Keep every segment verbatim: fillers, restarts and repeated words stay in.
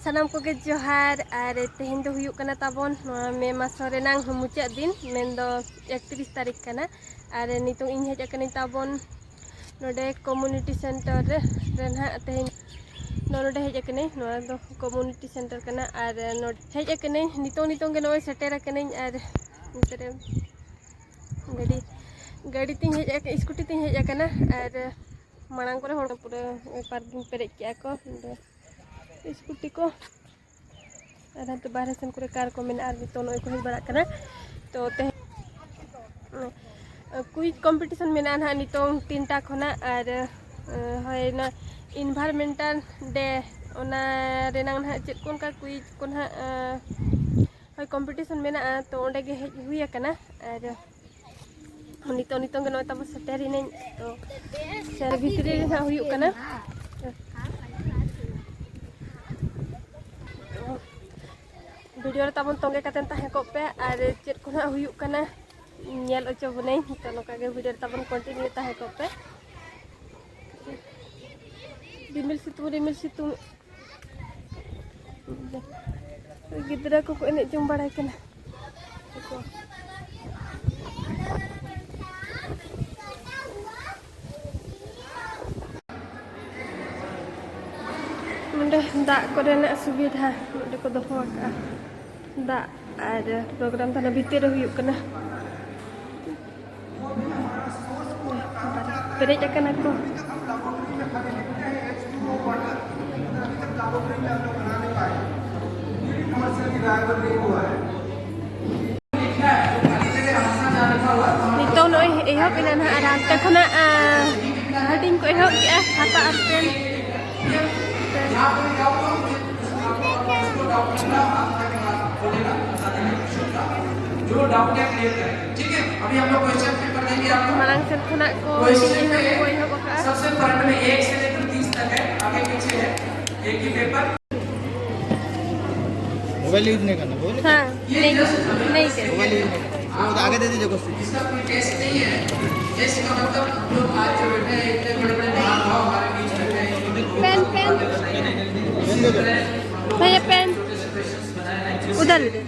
ᱥᱟᱱᱟᱢ ᱠᱚᱜᱮ ᱡᱚᱦᱟᱨ᱾ ᱟᱨ ᱛᱮᱦᱮᱧ ᱫᱚ ᱦᱩᱭᱩᱜ ᱠᱟᱱᱟ ᱛᱟᱵᱚᱱ ᱱᱚᱣᱟ ᱢᱮ ᱢᱟᱥ ᱨᱮᱱᱟᱝ ᱢᱩᱪᱟᱹᱫ ᱫᱤᱱ, ᱢᱮᱱᱫᱚ ᱮᱠᱛᱨᱤᱥ ᱛᱟᱹᱨᱤᱠᱷ ᱠᱟᱱᱟ᱾ ᱟᱨ ᱱᱤᱛᱚᱝ ᱤᱧ ᱦᱮᱡ ᱟᱠᱟᱱᱟᱹᱧ ᱛᱟᱵᱚᱱ ᱱᱚᱰᱮ ᱠᱚᱢᱩᱱᱤᱴᱤ ᱥᱮᱱᱴᱟᱨ ᱨᱮ, ᱨᱮ ᱱᱟᱦᱟᱜ ᱛᱮᱦᱮᱧ ᱱᱚ-, ᱱᱚᱰᱮ ᱦᱮᱡ ᱟᱠᱟᱱᱟᱹᱧ᱾ ᱱᱚᱣᱟ ᱫᱚ ᱠᱚᱢᱩᱱᱤᱴᱤ ᱥᱮᱱᱴᱟᱨ ᱠᱟᱱᱟ᱾ ᱟᱨ ᱱᱚᱰᱮ ᱦᱮᱡ ᱟᱠᱟᱱᱟᱹᱧ, ᱱᱤᱛᱚᱝ ᱱᱤᱛᱚᱝ ᱜᱮ ᱱᱚᱜᱼᱚᱭ ᱥᱮᱴᱮᱨ ᱟᱠᱟᱱᱟᱹᱧ᱾ ᱟᱨ ᱱᱚᱛᱮ ᱨᱮ ᱜᱟᱹᱰᱤ, ᱜᱟᱹᱰᱤ ᱛᱤᱧ ᱦᱮᱡ ᱟᱠᱟᱱᱟ, ᱥᱠᱩᱴᱤ ᱛᱤᱧ ᱦᱮᱡ ᱟᱠᱟᱱᱟ᱾ ᱟᱨ ᱢᱟᱲᱟᱝ ᱠᱚᱨᱮ ᱦᱚᱲ ᱯᱩᱨᱟᱹ ᱯᱟᱨᱠᱤᱝ ᱯᱮᱨᱮᱡ ᱠᱮᱜᱼᱟ ᱠᱚ ᱱᱚᱰᱮ ᱥᱠᱩᱴᱤ ᱠᱚ᱾ ᱟᱨ ᱦᱟᱱᱛᱮ ᱵᱟᱨᱦᱮ ᱥᱮᱱ ᱠᱚᱨᱮ ᱠᱟᱨ ᱠᱚ ᱢᱮᱱᱟᱜᱼᱟ, ᱟᱨ ᱱᱤᱛᱚᱜ ᱱᱚᱜᱼᱚᱭ ᱠᱚ ᱦᱮᱡ ᱵᱟᱲᱟᱜ ᱠᱟᱱᱟ᱾ ᱛᱚ ᱛᱮᱦᱮᱧ ᱠᱩᱭᱤᱡᱽ ᱠᱚᱢᱯᱤᱴᱤᱥᱚᱱ ᱢᱮᱱᱟᱜᱼᱟ ᱱᱟᱦᱟᱜ ᱱᱤᱛᱚᱝ ᱛᱤᱱᱴᱟ ᱠᱷᱚᱱᱟᱜ᱾ ᱟᱨ ᱦᱳᱭ, ᱚᱱᱟ ᱤᱱᱵᱷᱟᱨᱢᱮᱱᱴᱟᱞ ᱰᱮ, ᱚᱱᱟ ᱨᱮᱱᱟᱝ ᱱᱟᱦᱟᱜ ᱪᱮᱫ ᱠᱚ ᱚᱱᱠᱟ ᱠᱩᱭᱤᱡᱽ ᱠᱚ ᱱᱟᱦᱟᱜ ᱦᱳᱭ, ᱠᱚᱢᱯᱤᱴᱤᱥᱚᱱ ᱢᱮᱱᱟᱜᱼᱟ, ᱛᱚ ᱚᱸᱰᱮ ᱜᱮ ᱦᱮᱡ ᱦᱩᱭ ᱟᱠᱟᱱᱟ᱾ ᱟᱨ ᱱᱤᱛᱚᱝ ᱱᱤᱛᱚᱝ ᱜᱮ ᱱᱚᱜᱼᱚᱭ ᱛᱟᱵᱚ ᱥᱮᱴᱮᱨ ᱮᱱᱟᱹᱧ᱾ ᱛᱚ ᱥᱮ ᱵᱷᱤᱛᱨᱤ ᱨᱮ ᱱᱟᱦᱟᱜ ᱦᱩᱭᱩᱜ ᱠᱟᱱᱟ᱾ ᱵᱷᱤᱰᱤᱭᱳ ᱨᱮ ᱛᱟᱵᱚᱱ ᱛᱚᱸᱜᱮ ᱠᱟᱛᱮᱫ ᱛᱟᱦᱮᱸ ᱠᱚᱜ ᱯᱮ, ᱟᱨ ᱪᱮᱫ ᱠᱚ ᱱᱟᱦᱟᱜ ᱦᱩᱭᱩᱜ ᱠᱟᱱᱟ ᱧᱮᱞ ᱦᱚᱪᱚ ᱵᱚᱱᱟᱹᱧ᱾ ᱛᱚ ᱱᱚᱝᱠᱟ ᱜᱮ ᱵᱷᱤᱰᱤᱭᱳ ᱨᱮ ᱛᱟᱵᱚᱱ ᱠᱚᱱᱴᱤᱱᱤᱭᱩ ᱛᱟᱦᱮᱸ ᱠᱚᱜ ᱯᱮ᱾ ᱨᱤᱢᱤᱞ ᱥᱤᱛᱩᱝ, ᱨᱤᱢᱤᱞ ᱥᱤᱛᱩᱝ᱾ ᱜᱤᱫᱽᱨᱟᱹ ᱠᱚᱠᱚ ᱮᱱᱮᱡ ᱡᱚᱝ ᱵᱟᱲᱟᱭ ᱠᱟᱱᱟ᱾ ᱱᱚᱰᱮ ᱫᱟᱜ ᱠᱚᱨᱮᱱᱟᱜ ᱥᱩᱵᱤᱫᱷᱟ ᱱᱚᱰᱮ ᱠᱚ ᱫᱚᱦᱚ ᱟᱠᱟᱫᱼᱟ᱾ ᱫᱟᱜ ᱟᱨ ᱯᱨᱳᱜᱨᱟᱢ ᱛᱟᱦᱞᱮ ᱵᱷᱤᱛᱤᱨ ᱨᱮ ᱦᱩᱭᱩᱜ ᱠᱟᱱᱟ᱾ ᱯᱮᱨᱮᱡ ᱟᱠᱟᱱᱟ ᱠᱚ᱾ ᱱᱤᱛᱚᱝ ᱱᱚᱜᱼᱚᱭ ᱮᱦᱚᱵ ᱮᱱᱟ ᱱᱟᱦᱟᱜ, ᱟᱨ ᱦᱟᱱᱛᱮ ᱠᱷᱚᱱᱟᱜ, ᱟᱸ, ᱦᱟᱹᱴᱤᱧ ᱠᱚ ᱮᱦᱚᱵ ᱠᱮᱜᱼᱟ, ᱦᱟᱯᱟ ᱟᱨ ᱯᱮᱱ᱾ जो डाउट है क्लियर करें, ठीक है। अभी हम लोग क्वेश्चन पेपर देंगे आपको। ᱢᱟᱲᱟᱝ ᱥᱮᱫ ᱠᱷᱚᱱᱟᱜ ᱠᱚ ᱦᱟᱹᱴᱤᱧ ᱮᱦᱚᱵ ᱠᱚ ᱮᱦᱚᱵ ᱟᱠᱟᱜᱼᱟ᱾ सबसे फ्रंट में एक से लेकर तीस तक है, आगे पीछे है, एक ही पेपर। मोबाइल यूज़ नहीं करना, बोल। हाँ, नहीं, नहीं कर। मोबाइल यूज़ नहीं करना। वो आगे दे दीजिए क्वेश्चन। इसका कोई टेस्ट नहीं है। टेस्ट का मतलब हम लोग आज जो बैठे हैं, इतने बड़े बड़े महानुभाव हमारे बीच बैठे हैं, इतने पेन, पेन। पेन दे दो। भैया पेन उधर ले दे।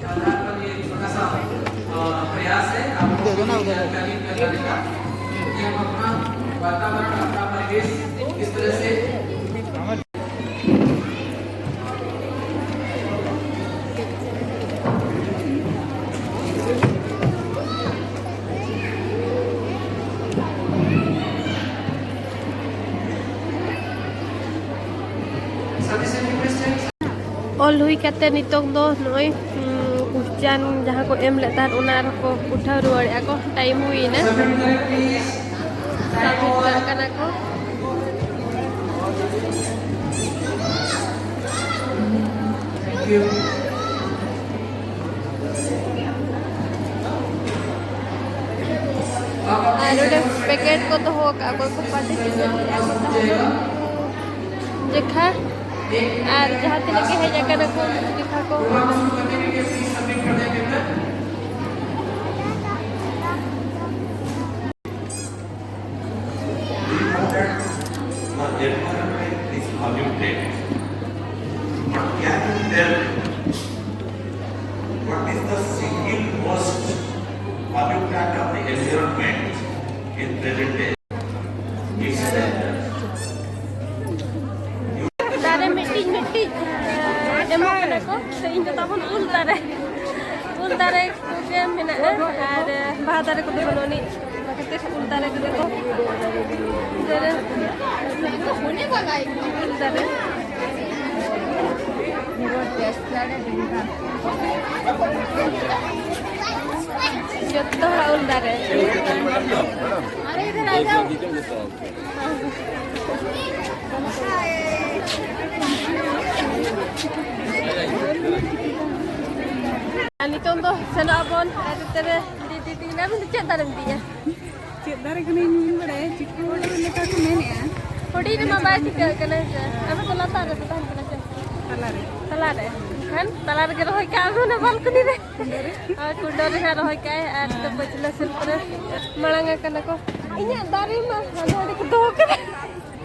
ᱚᱞ ᱦᱩᱭ ᱠᱟᱛᱮ ᱱᱤᱛᱚᱝ ᱫᱚ ᱱᱚᱜᱼᱚᱭ, ᱩᱸ, question ᱡᱟᱦᱟᱸ ᱠᱚ ᱮᱢ ᱞᱮᱫ ᱛᱟᱦᱮᱸᱫ, ᱚᱱᱟ ᱟᱨᱦᱚᱸ ᱠᱚ ᱩᱴᱷᱟᱹᱣ ᱨᱩᱣᱟᱹᱲᱮᱫᱼᱟ ᱠᱚ᱾ Time ᱦᱩᱭᱮᱱᱟ, submit ᱠᱟᱜ ᱠᱟᱱᱟ ᱠᱚ᱾ ᱟᱨ ᱱᱚᱰᱮ packet ᱠᱚ ᱫᱚᱦᱚ ᱟᱠᱟᱫᱼᱟ, ᱚᱠᱚᱭ ᱠᱚ participate ᱞᱮᱫᱼᱟ ᱠᱚ ᱛᱟᱦᱮᱸᱫ ᱡᱮᱠᱷᱟ, ᱟᱨ ᱡᱟᱦᱟᱸ ᱛᱤᱱᱟᱹᱜ ᱜᱮ ᱦᱮᱡ ᱟᱠᱟᱱᱟ ᱠᱚ, ᱩᱱᱠᱩ ᱡᱮᱠᱷᱟ ᱠᱚ᱾ The environment is polluted. But can you tell me what is the single most pollutant of the environment in present day? It's danger. ᱫᱟᱨᱮ ᱢᱤᱫᱴᱤᱡ ᱢᱤᱫᱴᱤᱡ, ᱮ, ᱮᱢᱚᱜ ᱠᱟᱱᱟ ᱠᱚ᱾ ᱛᱚ, ᱤᱧ ᱫᱚ ᱛᱟᱵᱚᱱ ᱩᱞ ᱫᱟᱨᱮ, ᱩᱞ ᱫᱟᱨᱮ ᱠᱚᱜᱮ ᱢᱮᱱᱟᱜᱼᱟ, ᱟᱨ, ᱮ, ᱵᱟᱦᱟ ᱫᱟᱨᱮ ᱠᱚᱫᱚ ᱵᱟᱹᱱᱩᱜ ᱟᱹᱱᱤᱡ᱾ ᱚᱱᱟ ᱠᱷᱟᱹᱛᱤᱨ ᱩᱞ ᱫᱟᱨᱮ ᱠᱚᱜᱮ ᱠᱚ, ᱩᱞ ᱫᱟᱨᱮ, ᱩᱞ ᱫᱟᱨᱮ᱾ ᱡᱚᱛᱚ ᱦᱚᱲᱟᱜ ᱩᱞ ᱫᱟᱨᱮ᱾ ᱟᱨ ᱱᱤᱛᱚᱝ ᱫᱚ ᱥᱮᱱᱚᱜ ᱟᱵᱚᱱ, ᱟᱨ ᱱᱚᱛᱮ ᱨᱮ ᱫᱤᱫᱤ ᱛᱤᱠᱤᱱ᱾ ᱟᱵᱤᱱ ᱫᱚ ᱪᱮᱫ ᱫᱟᱨᱮᱢ ᱤᱫᱤᱭᱟ? ᱪᱮᱫ ᱫᱟᱨᱮ ᱠᱟᱱᱟ ᱤᱧ ᱵᱟᱹᱧ ᱵᱟᱲᱟᱭᱟ, ᱪᱤᱠᱩ ᱞᱮᱠᱟ ᱠᱚ ᱢᱮᱱᱮᱜᱼᱟ᱾ ᱦᱩᱰᱤᱧ ᱨᱮᱢᱟ ᱵᱟᱭ ᱴᱷᱤᱠᱟᱹᱜ ᱠᱟᱱᱟ ᱥᱮ᱾ ᱟᱯᱮ ᱫᱚ ᱞᱟᱛᱟᱨ ᱨᱮᱯᱮ ᱛᱟᱦᱮᱱ ᱠᱟᱱᱟ ᱥᱮ? ᱛᱟᱞᱟ ᱨᱮ᱾ ᱛᱟᱞᱟ ᱨᱮ? ᱮᱱᱠᱷᱟᱱ ᱛᱟᱞᱟ ᱨᱮᱜᱮ ᱨᱚᱦᱚᱭ ᱠᱟᱜ ᱢᱮ ᱚᱱᱟ balcony ᱨᱮ᱾ ᱠᱩᱸᱰᱟᱹ ᱨᱮ᱾ ᱦᱳᱭ, ᱠᱩᱸᱰᱟᱹ ᱨᱮ ᱦᱟᱸᱜ ᱨᱚᱦᱚᱭ ᱠᱟᱜᱼᱟᱭ ᱟᱨ ᱱᱤᱛᱚᱜ ᱯᱟᱹᱪᱷᱞᱟᱹ ᱥᱮᱱ ᱠᱚᱨᱮ ᱢᱟᱲᱟᱝ ᱟᱠᱟᱱᱟ ᱠᱚ᱾ ᱤᱧᱟᱹᱜ ᱫᱟᱨᱮ ᱢᱟ ᱦᱟᱸᱰᱮ ᱱᱟᱰᱮ ᱠᱚ ᱫᱚᱦᱚ ᱠᱟᱫᱟ᱾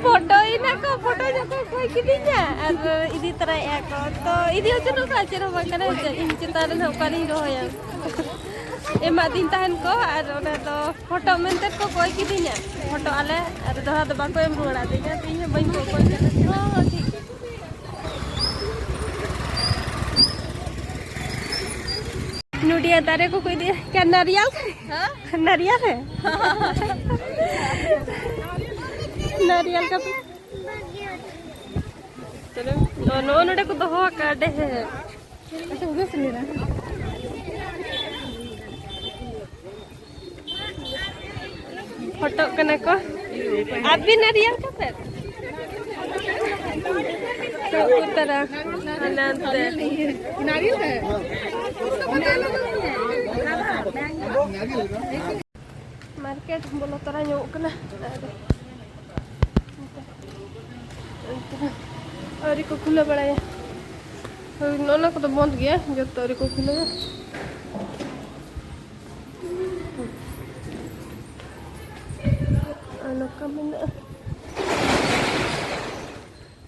ᱯᱷᱳᱴᱳᱭᱮᱱᱟ ᱠᱚ, ᱯᱷᱳᱴᱳ ᱡᱚᱠᱷᱚᱱ ᱠᱚᱭ ᱠᱤᱫᱤᱧᱟ ᱟᱨ ᱤᱫᱤ ᱛᱚᱨᱟᱭᱮᱫᱼᱟ ᱠᱚ, ᱛᱚ ᱤᱫᱤ ᱦᱚᱪᱚ ᱱᱚᱝᱠᱟ ᱪᱮᱫ ᱦᱚᱸ ᱵᱟᱝ ᱠᱟᱱᱟ᱾ ᱤᱧ ᱪᱮᱛᱟᱱ ᱨᱮ ᱱᱟᱦᱟᱜ ᱚᱠᱟᱨᱤᱧ ᱨᱚᱦᱚᱭᱟ? ᱮᱢᱟᱫᱤᱧ ᱛᱟᱦᱮᱱ ᱠᱚ ᱟᱨ ᱚᱱᱟ ᱫᱚ ᱯᱷᱳᱴᱳ ᱢᱮᱱᱛᱮ ᱠᱚ ᱠᱚᱭ ᱠᱤᱫᱤᱧᱟ, ᱯᱷᱳᱴᱳ ᱟᱞᱮ ᱟᱨ ᱫᱚᱦᱲᱟ ᱫᱚ ᱵᱟᱠᱚ ᱮᱢ ᱨᱩᱣᱟᱹᱲᱟᱫᱤᱧᱟ᱾ ᱛᱚ ᱤᱧ ᱦᱚᱸ ᱵᱟᱹᱧ ᱠᱚᱭ ᱠᱟᱱᱟ᱾ ᱦᱚᱸ, ᱦᱚᱸ, ᱴᱷᱤᱠ᱾ ᱱᱚᱰᱤᱭᱟ ᱫᱟᱨᱮ ᱠᱚᱠᱚ ᱤᱫᱤᱭᱟ᱾ क्या नारियल है? हाँ? नारियल है? नारियल का पेड़। चलो, नो, नो, नोडे को दो हो का डे है। अच्छा, उधर से लेना। ᱯᱷᱳᱴᱳᱜ ᱠᱟᱱᱟ ᱠᱚ᱾ आप भी नारियल का पेड़? ᱛᱚ, ᱩᱛᱟᱹᱨᱟ᱾ ᱦᱟᱱᱟ ᱱᱟᱱᱛᱮ᱾ ᱢᱟᱨᱠᱮᱴ ᱵᱚᱞᱚ ᱛᱚᱨᱟ ᱧᱚᱜ ᱠᱟᱱᱟ᱾ ᱟᱹᱣᱨᱤ ᱠᱚ ᱠᱷᱩᱞᱟᱹᱣ ᱵᱟᱲᱟᱭᱟ᱾ ᱦᱳᱭ, ᱱᱚᱜᱼᱚ ᱱᱚᱣᱟ ᱠᱚᱫᱚ ᱵᱚᱱᱫ ᱜᱮᱭᱟ, ᱡᱚᱛᱚ ᱟᱹᱣᱨᱤ ᱠᱚ ᱠᱷᱩᱞᱟᱹᱣᱟ᱾ ᱟᱨ ᱱᱚᱝᱠᱟ ᱢᱮᱱᱟᱜᱼᱟ᱾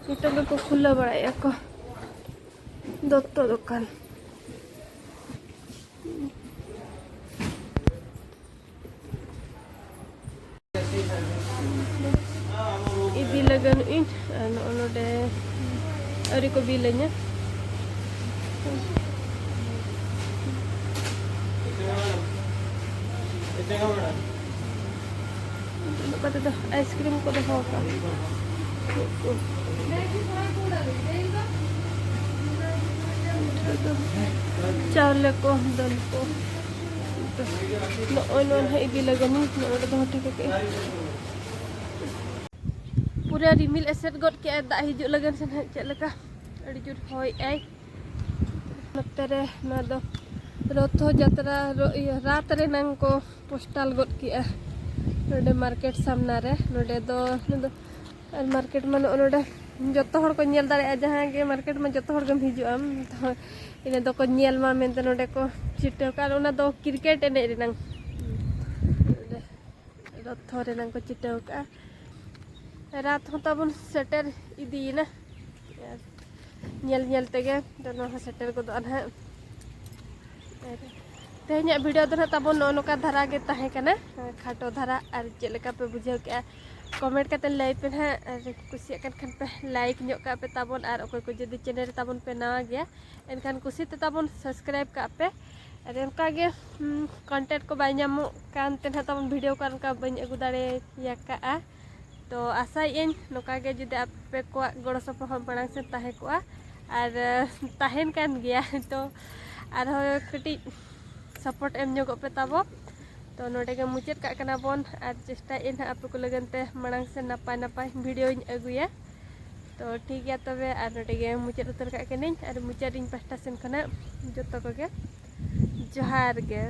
ᱱᱤᱛᱚᱜ ᱜᱮᱠᱚ ᱠᱷᱩᱞᱟᱹᱣ ᱵᱟᱲᱟᱭᱮᱫᱼᱟ ᱠᱚ ᱫᱚᱛᱛᱚ ᱫᱚᱠᱟᱱ᱾ ᱤᱫᱤ ᱞᱟᱹᱜᱤᱫ ᱤᱧ, ᱟᱨ ᱱᱚᱜᱼᱚ ᱱᱚᱰᱮ ᱟᱹᱣᱨᱤ ᱠᱚ ᱵᱤᱞᱟᱹᱧᱟ᱾ ᱱᱚᱝᱠᱟ ᱛᱮᱫᱚ ᱟᱭᱤᱥᱠᱨᱤᱢ ᱠᱚ ᱫᱚᱦᱚ ᱟᱠᱟᱫᱼᱟ᱾ ᱪᱟᱣᱞᱮ ᱠᱚ, ᱫᱟᱹᱞ ᱠᱚ᱾ ᱱᱚᱜᱼᱚᱭ ᱱᱚᱣᱟ ᱱᱟᱦᱟᱜ ᱤᱫᱤ ᱞᱟᱹᱜᱤᱫ ᱤᱧ ᱱᱚᱜᱼᱚᱭ ᱱᱚᱰᱮ ᱫᱚᱦᱚ ᱦᱚᱴᱚ ᱠᱟᱜᱼᱟ᱾ ᱯᱩᱨᱟᱹ ᱨᱤᱢᱤᱞ ᱮᱥᱮᱫ ᱜᱚᱫ ᱠᱮᱜᱼᱟᱭ, ᱫᱟᱜ ᱦᱤᱡᱩᱜ ᱞᱟᱹᱜᱤᱫ ᱥᱮ ᱱᱟᱦᱟᱜ ᱪᱮᱫ ᱞᱮᱠᱟ ᱟᱹᱰᱤ ᱡᱳᱨ ᱦᱚᱭᱮᱜᱼᱟᱭ᱾ ᱱᱚᱛᱮ ᱨᱮ ᱱᱚᱣᱟ ᱫᱚ ᱨᱚᱛᱷᱚ ᱡᱟᱛᱨᱟ ᱨᱚ-, ᱤᱭᱟᱹ, ᱨᱟᱛ ᱨᱮᱱᱟᱝ ᱠᱚ ᱯᱳᱥᱴᱟᱞ ᱜᱚᱫ ᱠᱮᱜᱼᱟ ᱱᱚᱰᱮ ᱢᱟᱨᱠᱮᱴ ᱥᱟᱢᱱᱟ ᱨᱮ᱾ ᱱᱚᱰᱮ ᱫᱚ, ᱱᱚᱰᱮ ᱟᱨ ᱢᱟᱨᱠᱮᱴ ᱢᱟ ᱱᱚᱜᱼᱚ ᱱᱚᱰᱮ ᱡᱚᱛᱚ ᱦᱚᱲ ᱠᱚ ᱧᱮᱞ ᱫᱟᱲᱮᱭᱟᱜᱼᱟ, ᱡᱟᱦᱟᱸ ᱜᱮ ᱢᱟᱨᱠᱮᱴ ᱢᱟ ᱡᱚᱛᱚ ᱦᱚᱲ ᱜᱮᱢ ᱦᱤᱡᱩᱜᱼᱟ᱾ ᱛᱚ ᱤᱱᱟᱹ ᱫᱚᱠᱚ ᱧᱮᱞ ᱢᱟ ᱢᱮᱱᱛᱮ ᱱᱚᱰᱮ ᱠᱚ ᱪᱷᱤᱴᱟᱹᱣ ᱠᱟᱜᱼᱟ᱾ ᱟᱨ ᱚᱱᱟ ᱫᱚ ᱠᱨᱤᱠᱮᱴ ᱮᱱᱮᱡ ᱨᱮᱱᱟᱝ, ᱱᱚᱰᱮ ᱨᱚᱛᱷᱚ ᱨᱮᱱᱟᱝ ᱠᱚ ᱪᱷᱤᱴᱟᱹᱣ ᱠᱟᱜᱼᱟ᱾ ᱨᱟᱛ ᱦᱚᱸ ᱛᱟᱵᱚᱱ ᱥᱮᱴᱮᱨ ᱤᱫᱤᱭᱮᱱᱟ᱾ ᱟᱨ ᱧᱮᱞ ᱧᱮᱞ ᱛᱮᱜᱮ ᱫᱚ ᱱᱚᱣᱟ ᱦᱚᱸ ᱥᱮᱴᱮᱨ ᱜᱚᱫᱚᱜᱼᱟ ᱱᱟᱦᱟᱜ᱾ ᱟᱨ ᱛᱮᱦᱮᱧᱟᱜ ᱵᱷᱤᱰᱤᱭᱳ ᱫᱚ ᱱᱟᱦᱟᱜ ᱛᱟᱵᱚᱱ ᱱᱚᱜᱼᱚ ᱱᱚᱝᱠᱟ ᱫᱷᱟᱨᱟ ᱜᱮ ᱛᱟᱦᱮᱸ ᱠᱟᱱᱟ, ᱠᱷᱟᱴᱚ ᱫᱷᱟᱨᱟ᱾ ᱟᱨ ᱪᱮᱫ ᱞᱮᱠᱟ ᱯᱮ ᱵᱩᱡᱷᱟᱹᱣ ᱠᱮᱜᱼᱟ, ᱠᱚᱢᱮᱱᱴ ᱠᱟᱛᱮ ᱞᱟᱹᱭ ᱯᱮ ᱱᱟᱦᱟᱜ᱾ ᱟᱨ ᱠᱩᱥᱤᱭᱟᱜ ᱠᱟᱱ ᱠᱷᱟᱱ ᱯᱮ, ᱞᱟᱭᱤᱠ ᱧᱚᱜ ᱠᱟᱜ ᱯᱮ ᱛᱟᱵᱚᱱ᱾ ᱟᱨ ᱚᱠᱚᱭ ᱠᱚ ᱡᱩᱫᱤ ᱪᱮᱱᱮᱞ ᱨᱮ ᱛᱟᱵᱚᱱ ᱯᱮ ᱱᱟᱣᱟ ᱜᱮᱭᱟ, ᱮᱱᱠᱷᱟᱱ ᱠᱩᱥᱤ ᱛᱮ ᱛᱟᱵᱚᱱ ᱥᱟᱵᱥᱠᱨᱟᱭᱤᱵᱽ ᱠᱟᱜ ᱯᱮ᱾ ᱟᱨ ᱚᱱᱠᱟ ᱜᱮ ᱠᱚᱱᱴᱮᱱᱴ ᱠᱚ ᱵᱟᱭ ᱧᱟᱢᱚᱜ ᱠᱟᱱ ᱛᱮ ᱱᱟᱦᱟᱜ ᱛᱟᱵᱚᱱ ᱵᱷᱤᱰᱤᱭᱳ ᱠᱚ ᱚᱱᱠᱟ ᱵᱟᱹᱧ ᱟᱹᱜᱩ ᱫᱟᱲᱮᱭᱟᱠᱟᱜᱼᱟ᱾ ᱛᱚ ᱟᱥᱟᱭᱮᱫ ᱟᱹᱧ ᱱᱚᱝᱠᱟ ᱜᱮ ᱡᱩᱫᱤ ᱟᱯᱮ ᱠᱚᱣᱟᱜ ᱜᱚᱲᱚ ᱥᱚᱯᱚᱦᱚᱫ ᱢᱟᱲᱟᱝ ᱥᱮᱫ ᱛᱟᱦᱮᱸ ᱠᱚᱜᱼᱟ, ᱟᱨ ᱛᱟᱦᱮᱱ ᱠᱟᱱ ᱜᱮᱭᱟ, ᱛᱚ ᱟᱨᱦᱚᱸ ᱠᱟᱹᱴᱤᱡ ᱥᱟᱯᱳᱨᱴ ᱮᱢ ᱧᱚᱜᱚᱜ ᱯᱮ ᱛᱟᱵᱚ᱾ ᱛᱚ ᱱᱚᱰᱮ ᱜᱮ ᱢᱩᱪᱟᱹᱫ ᱠᱟᱜ ᱠᱟᱱᱟ ᱵᱚᱱ, ᱟᱨ ᱪᱮᱥᱴᱟᱭᱮᱫ ᱟᱹᱧ ᱱᱟᱦᱟᱜ ᱟᱯᱮ ᱠᱚ ᱞᱟᱹᱜᱤᱫ ᱛᱮ ᱢᱟᱲᱟᱝ ᱥᱮᱫ ᱱᱟᱯᱟᱭ ᱱᱟᱯᱟᱭ ᱵᱷᱤᱰᱤᱭᱳᱧ ᱟᱹᱜᱩᱭᱟ᱾ ᱛᱚ ᱴᱷᱤᱠ ᱜᱮᱭᱟ ᱛᱚᱵᱮ, ᱟᱨ ᱱᱚᱰᱮ ᱜᱮ ᱢᱩᱪᱟᱹᱫ ᱩᱛᱟᱹᱨ ᱠᱟᱜ ᱠᱟᱹᱱᱟᱹᱧ᱾ ᱟᱨ ᱢᱩᱪᱟᱹᱫ ᱤᱧ ᱯᱟᱦᱴᱟ ᱥᱮᱱ ᱠᱷᱚᱱᱟᱜ ᱡᱚᱛᱚ ᱠᱚᱜᱮ ᱡᱚᱦᱟᱨ ᱜᱮ᱾